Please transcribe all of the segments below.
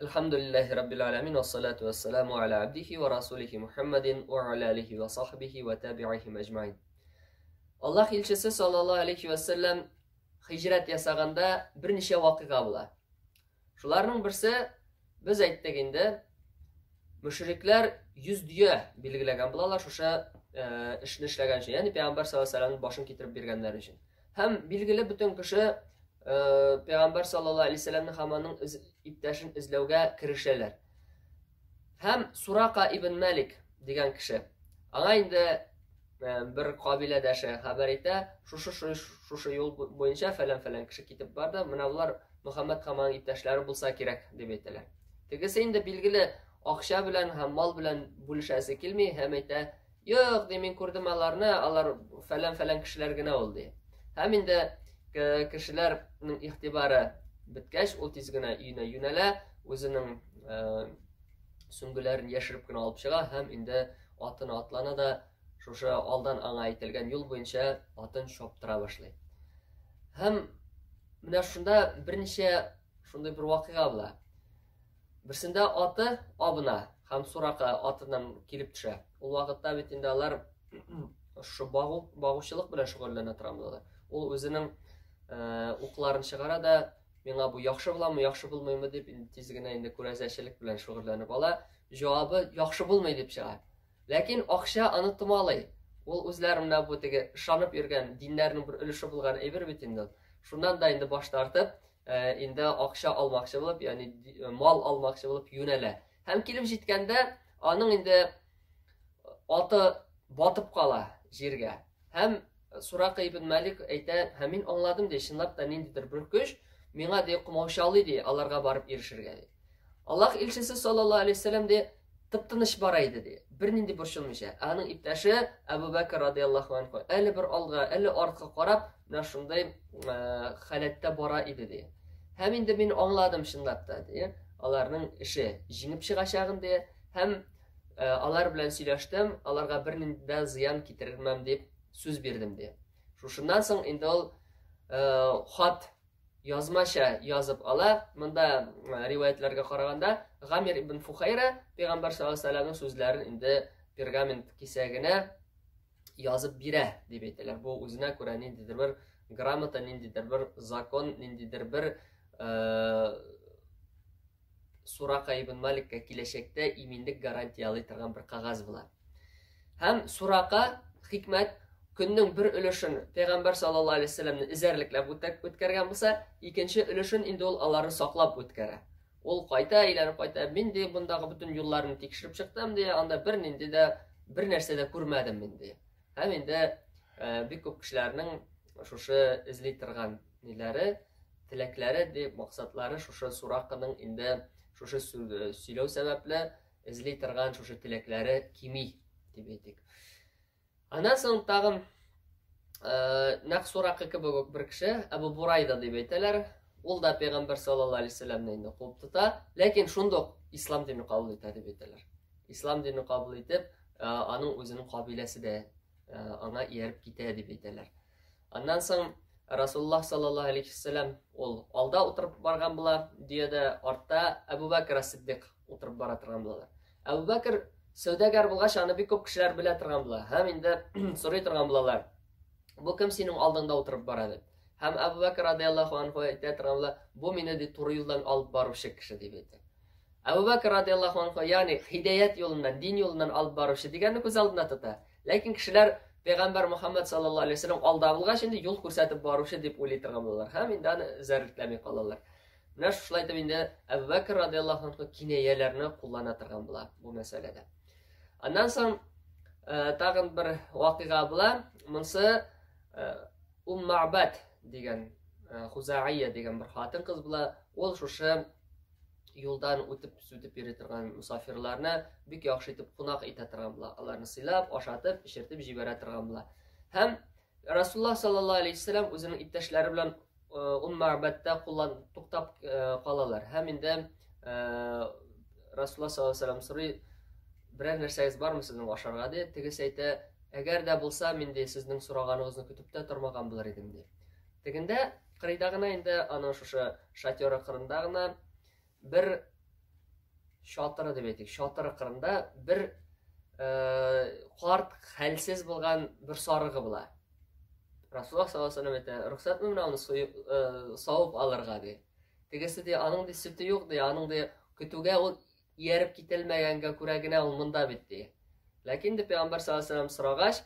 Әлхәмдүлилләһи раббил аләмин вассалату вассаламу аля абдихи ва расулихи Мухаммадин ва аля алихи ва сахбихи ва табиихи әҗмәин. Аллаһ илчесе саллаллаһу алейхи ва сәлләм хиҗрәт ясаганда берничә вакыйга була. Шуларның берсе без әйттек инде, мөшрикләр 100 дөя билгеләгән булалар шушы э, эшне эшләгән өчен, ягъни пәйгамбәр саллаллаһу алейһи ва сәлләмнең башын китереп биргәннәр өчен. Һәм билгеле бөтен кеше э, пәйгамбәр саллаллаһу алейһи вәсәлләмне һәм аның иптәшен эзләүгә керешәләр. Һәм Сурака ибн Малик дигән кеше аңа инде э, бер кабиләдәше хәбәр итә, шушы шушы юл буенча фәлән-фәлән кеше китеп барды, менә болар Мөхәммәд һәм аның иптәшләре булса кирәк дип әйтәләр. Тегесе инде билгеле акча белән һәм мал белән бүлешәсе килми һәм әйтә, Юк, ди, мин күрдем аларны, алар фәлән-фәлән кешеләр генә ул, ди. Һәм инде кешеләрнең игътибары беткәч, ул тиз генә өенә юнәлә, үзенең э, сөңгеләрен яшереп кенә алып чыга һәм инде атына атлана да шушы алдан аңа әйтелгән юл буенча атын чаптыра башлый. Һәм менә шунда берничә шундый бер вакыйга була. Берсендә аты абына һәм Сурака атыннан килеп төшә. Ул вакытта бит инде алар шушы багу, багучылык белән шөгыльләнә торган булалар. Ул үзенең э, укларын чыгара да, миңа бу яхшы буламы, яхшы булмыймы дип инде тиз генә инде күрәзәчелек белән шөгыльләнеп ала. Җавабы яхшы булмый дип чыга. Ләкин акча аны томалый. Ул үзләре менә бу теге ышанып йөргән диннәрнең бер өлеше булган әйбер бит инде. Шуннан да инде баш тартып, Э, инде акча алмакчы булып, ягъни э, мал алмакчы булып юнәлә. Һәм килеп җиткәндә аның инде аты батып кала җиргә. Һәм Сурака ибн Малик әйтә, һәм мин аңладым ди, чынлап та ниндидер бер көч миңа ди комаучалый ди, аларга барып ирешергә ди. Аллаһ илчесе саллаллаһу алейһи вәсәлләм ди, тып-тыныч бара иде ди, бернинди борчылмыйча. Ә аның иптәше Әбу Бәкер радияллаһу анху әле бер алга, әле артка карап, менә шундый э, халәттә бара иде ди. Һәм инде мин аңладым чынлап та ди, аларның эше җиңеп чыгачагын ди, һәм э, алар белән сөйләштем, аларга бернинди дә зыян китермәм дип сүз бирдем ди. Шушыннан соң инде ул э, хат язмача язып ала. Монда э, риваятләргә караганда, Гамир ибн Фухайра пәйгамбәр саллаллаһу алейһи вәсәлләмнең сүзләрен инде пергамент кисәгенә язып бирә дип әйтәләр. Бу үзенә күрә ниндидер бер грамота, ниндидер бер закон, ниндидер бер э, Сурака ибн Маликка киләчәктә иминлек гарантиялый торган бер кагаз була. Һәм Сурака хикмәт көннең бер өлешен Пәйгамбәр саллаллаһу алейһи вәсәлләмне эзәрлекләп үткәргән булса, икенче өлешен инде ул аларны саклап үткәрә. Ул кайта, әйләнеп кайта, мин ди мондагы бөтен юлларны тикшереп чыктым ди, анда бернинди дә бер нәрсә дә күрмәдем мин ди. Һәм инде э, бик күп кешеләрнең шушы эзли торган ниләре теләкләре дип максатлары шушы суракының инде шушы э, сөйләү сәбәпле эзли торган шушы теләкләре кими дип әйтик. Аннан соң тагын э, нәкъ суракы кебек үк бер кеше Әбу Бурайда дип әйтәләр. Ул да пәйгамбәр саллаллаһу алейһи вәсәлләмне инде куып тота, ләкин шундук ислам динен кабул итә дип әйтәләр. Ислам динен кабул итеп, э, аның үзенең кабиләсе дә аңа ияреп китә дип әйтәләр. Аннан соң Расуллаһ саллаллаһу алейхи вәсәлләм ул алда утырып барган була, дөядә артта Әбу Бәкр ас-Сиддик утырып бара торган булалар. Әбу Бәкр сәүдәгәр булгач, аны бик күп кешеләр белә торган була һәм инде сорый торган булалар. Бу кем синең алдыңда утырып бара дип. Һәм Әбу Бәкр радияллаһу анху әйтә торган була, бу мине ди туры юлдан алып баручы кеше дип әйтә. Әбу Бәкр радияллаһу анху, ягъни һидаят юлыннан, дин юлыннан алып баручы дигәнне күз алдына тота. Ләкин кешеләр Пәйгамбәр Мөхәммәд саллаллаһу алейһи вәсәлләм алда булгач, инде юл күрсәтеп баручы дип уйлый торган булалар һәм инде аны эзәрлекләми калалар. Менә шулай итеп инде Әбу Бәкр радияллаһу анһу кинаяләрне куллана торган була бу мәсьәләдә. Аннан соң э, тагын бер вакыйга була. Монсы э, Ум Мә'бәд дигән э, Хузаия дигән бер хатын-кыз була. Ул шушы юлдан үтеп сүтеп йөри торган мусафирларны бик яхшы итеп кунак итә торган була. Аларны сыйлап, ашатып, эчертеп җибәрә торган була. Һәм Расуллаһ саллаллаһу алейһи вәсәлләм үзенең иптәшләре белән э, Ум Мә'бәдтә куллан туктап э, калалар. Һәм инде э, Расуллаһ саллаллаһу алейһи вәсәлләм сорый, берәр нәрсәгез бармы сезнең ашарга ди. Тегесе әйтә, әгәр дә булса, мин ди сезнең сораганыгызны көтеп тә тормаган булыр идем ди. Тегендә кырыйда гына инде аның шушы шатеры кырында гына бер чатыры дип әйтик, чатыры кырында бер карт хәлсез булган бер сарыгы була. Расулуллаһ саллаллаһу алейһи вәсәлләм әйтә, рөхсәтме менә аны суеп, савып алырга ди. Тегесе ди, аның ди сөте юк ди, аның ди көтүгә ул ияреп кителмәгәнгә күрә генә ул монда бит ди. Ләкин инде пәйгамбәр саллаллаһу алейһи вәсәлләм сорагач,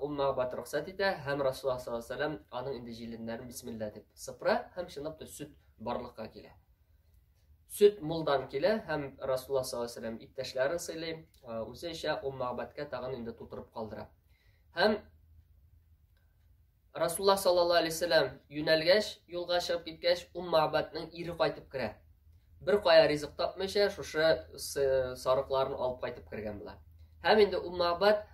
Умма Аббат рөхсәт итә һәм Расулуллаһ саллаллаһу алейһи вәсәлләм аның инде җиленнәрен бисмилла дип сыпыра һәм чынлап та сөт барлыкка килә. Сөт мулдан килә һәм Расулуллаһ саллаллаһу алейһи вәсәлләм иптәшләрен сыйлый, үзе эчә, Умма Аббатка тагын инде тутырып калдыра. Һәм Расулла саллаллаһу алейһи вәсәлләм юнәлгәч, юлга чыгып киткәч, Умм Мабадның ире кайтып керә. Бер кая ризык тапмыйча, шушы сарыкларын алып кайтып кергән була. Һәм инде Умм Мабад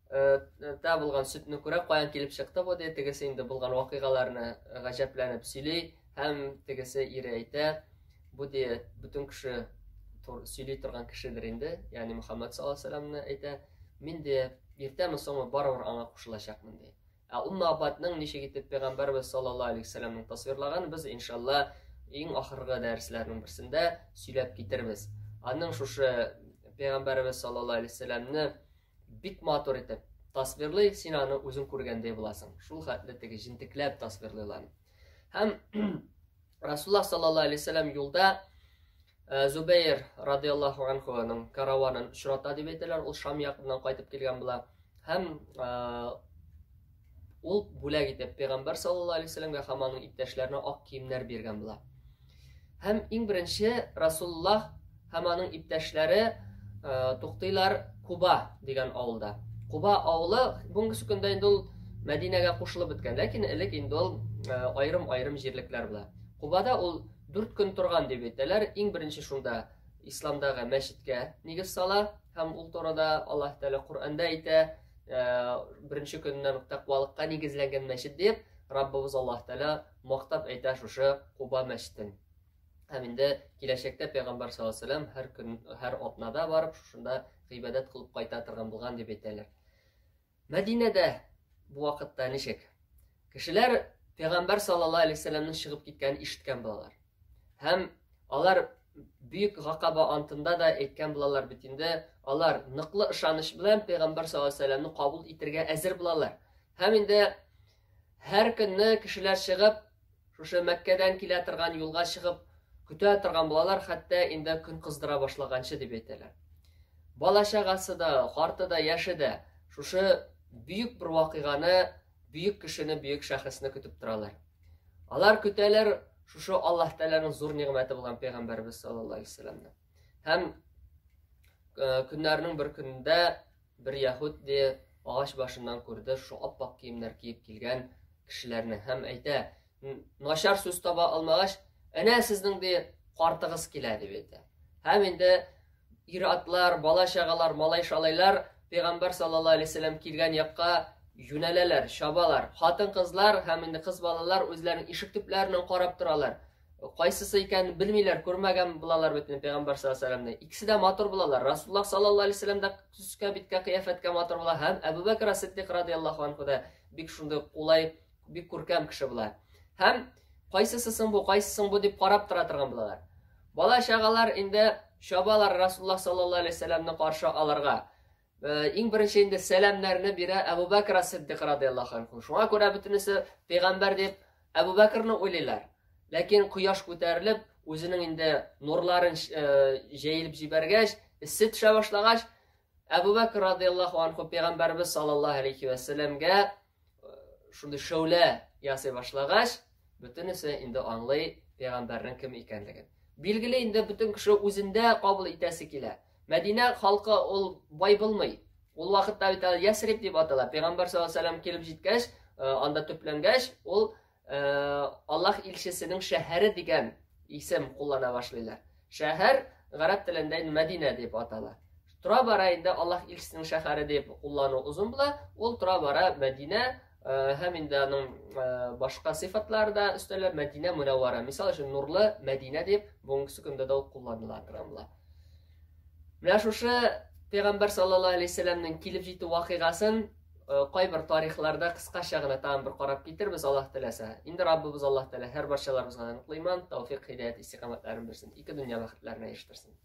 э, та булган сөтне күрә, каян килеп чыкты бу ди, тегесе инде булган вакыйгаларны гаҗәпләнеп сөйли, һәм тегесе ире әйтә, бу ди бөтен кеше сөйли торган кешедер инде, ягъни Мөхәммәд саллаллаһу алейһи вәсәлләмне әйтә, мин ди иртәме соңмы барыбер аңа кушылачакмын ди. Ә Умма Аббадның ничек итеп пәйгамбәрбез саллаллаһу алейһи вәсәлләмнең тасвирлаган без иншалла иң ахыргы дәресләрнең берсендә сөйләп китербез. Аның шушы пәйгамбәрбез саллаллаһу алейһи вәсәлләмне бик матур итеп тасвирлый, син аны үзең күргәндәй буласың. Шул хәтле теге җентекләп тасвирлыйлар. Һәм Расуллаһ саллаллаһу алейһи вәсәлләм юлда Зубәйр радиаллаһу анхуның караванын очрата дип әйтәләр. Ул Шам ягыннан кайтып килгән була. Һәм ул бүләк итеп пәйгамбәр саллаллаһу алейһи вәсәлләмгә һәм аның иптәшләренә ак киемнәр биргән була. Һәм иң беренче Расуллаһ һәм аның иптәшләре туктыйлар Куба дигән авылда. Куба авылы бүгенге көндә инде ул Мәдинәгә кушылып беткән, ләкин элек инде ул аерым-аерым җирлекләр була. Кубада ул 4 көн торган дип әйтәләр. Иң беренче шунда исламдагы мәчеткә нигез сала һәм ул турыда Аллаһ Тәгалә Коръәндә әйтә, беренче көннән үк тәкъвалыкка нигезләнгән мәчет дип, Раббыбыз Аллаһ Тәгалә мактап әйтә шушы Куба мәчетен. Һәм инде киләчәктә Пәйгамбәр саллаллаһу алейһи вәсәлләм һәр көн, һәр атнада барып шушында гыйбадәт кылып кайта торган булган дип әйтәләр. Мәдинәдә бу вакытта ничек? Кешеләр Пәйгамбәр саллаллаһу алейһи вәсәлләмнең чыгып киткәнен ишеткән булалар. Һәм алар бөек Гакаба антында да әйткән булалар бит инде, алар ныклы ышаныч белән Пәйгамбәр саллаллаһу алейһи вәсәлләмне кабул итергә әзер булалар. Һәм инде һәр көнне кешеләр чыгып, шушы Мәккәдән килә торган юлга чыгып көтә торган булалар, хәтта инде көн кыздыра башлаганчы дип әйтәләр. Бала чагасы да, карты да, яше дә шушы бөек бер вакыйганы, бөек кешене, бөек шәхесне көтеп торалар. Алар көтәләр шушы Аллаһ Тәгаләнең зур нигъмәте булган пәйгамбәрбез саллаллаһу алейһи вәсәлләмне. Һәм көннәрнең бер көнендә Бер яһүд, ди, агач башыннан күрде шушы ап-ак киемнәр киеп килгән кешеләрне һәм әйтә, начар сүз таба алмагач, әнә сезнең, ди, картыгыз килә, дип әйтә. Һәм инде ир-атлар, бала-чагалар, малай-шалайлар пәйгамбәр саллаллаһу алейһи вәсәлләм килгән якка юнәләләр, чабалар. Хатын-кызлар һәм инде кыз балалар үзләренең ишек төпләреннән карап торалар. Кайсысы икәнен белмиләр, күрмәгән булалар бит инде пәйгамбәр саллаллаһу алейһи вәсәлләмне. Икесе дә матур булалар. Расуллаһ саллаллаһу алейһи вәсәлләм дә төскә, биткә, кыяфәткә матур була һәм Әбу Бәкр ас-Сиддик радияллаһу анху да бик шундый кулай, бик күркәм кеше була. Һәм кайсысы соң бу, кайсысы соң бу дип карап тора торган булалар. Бала чагалар инде чабалар Расуллаһ саллаллаһу алейһи вәсәлләмне каршы алырга. Иң беренче инде сәламнәрне бирә Әбу Бәкр ас-Сиддик радияллаһу анху. Шуңа күрә бөтенесе пәйгамбәр дип Әбу Бәкрне уйлыйлар. Ләкин кояш күтәрелеп, үзенең инде нурларын җәелеп җибәргәч, эссе төшә башлагач, Әбу Бәкр радияллаһу анху пәйгамбәрбез саллаллаһу алейхи вә сәлләмгә шундый шәүлә ясый башлагач, бөтенесе инде аңлый пәйгамбәрнең кем икәнлеген. Билгеле инде бөтен кеше үзендә кабул итәсе килә. Мәдинә халкы ул бай булмый. Ул вакытта бит әле Ясриб дип атала. Пәйгамбәр саллаллаһу алейһи вәсәлләм килеп җиткәч, анда төпләнгәч, ул Аллаһ илчесенең шәһәре дигән исем куллана башлыйлар. Шәһәр гарәп телендә инде Мәдинә дип атала. Тора бара инде Аллаһ илчесенең шәһәре дип куллану озын була. Ул тора бара Мәдинә һәм инде аның башка сыйфатлары да өстәлә Мәдинә Мөнәввара. Мисал өчен нурлы Мәдинә дип бүгенге көндә дә ул кулланыла торган була. Менә шушы Пәйгамбәр саллаллаһу алейһи вәсәлләмнең килеп җитү вакыйгасын кайбер тарихларда кыскача гына тагын бер карап китербез, Аллаһ теләсә. Инде Раббыбыз Аллаһ Тәгалә һәр барчаларыбызга ныклы иман, тәүфик, һидәят, истикамәтләрен бирсен. Ике дөнья бәхетләренә ирештерсен.